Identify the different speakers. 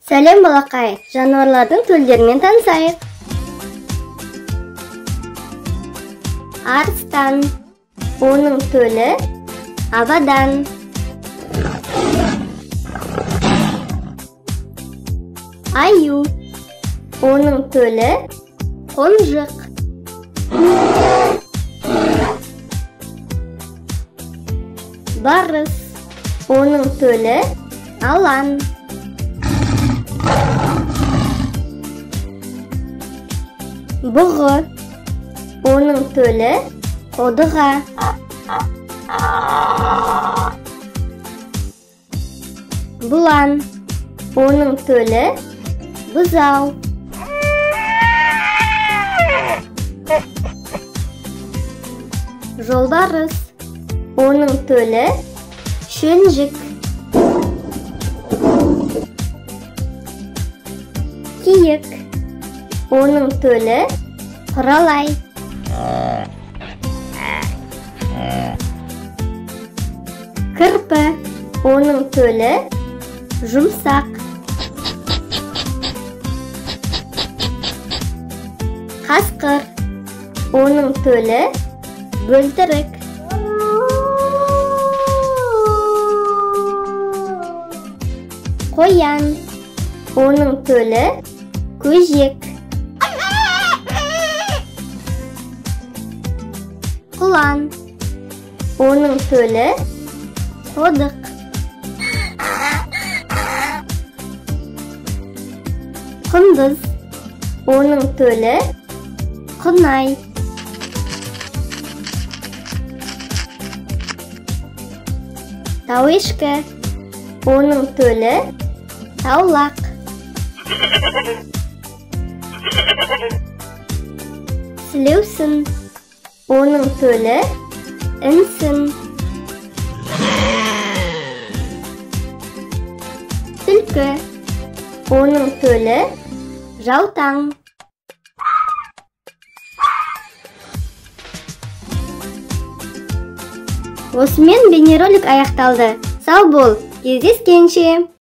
Speaker 1: Сәлем, балақай! Жануарлардың төлдерімен танысайық. Арыстан. Оның төлі Абадан. Аю. Оның төлі Қонжық. Барыс. Оның төлі Алан. Бұғы. Оның төлі Қодыға. Бұлан. Оның төлі Бұзау. Жолбарыс. Оның төлі Шөнжік. Киік. Оның төлі Құралай. Кірпі. Оның төлі Жұмсақ. Қасқыр. Оның төлі Бөлтірік. Қоян. Оның төлі Көжек. Құлан. Оның төлі Қодық. Құндыз. Оның төлі Құнай. Тауешкі. Оның төлі Таулақ. Сілеусін. Оның төлі Інсін. Түлкі. Оның төлі Жаутаң. Осымен бейнеролик аяқталды. Сау бол, кездескенше!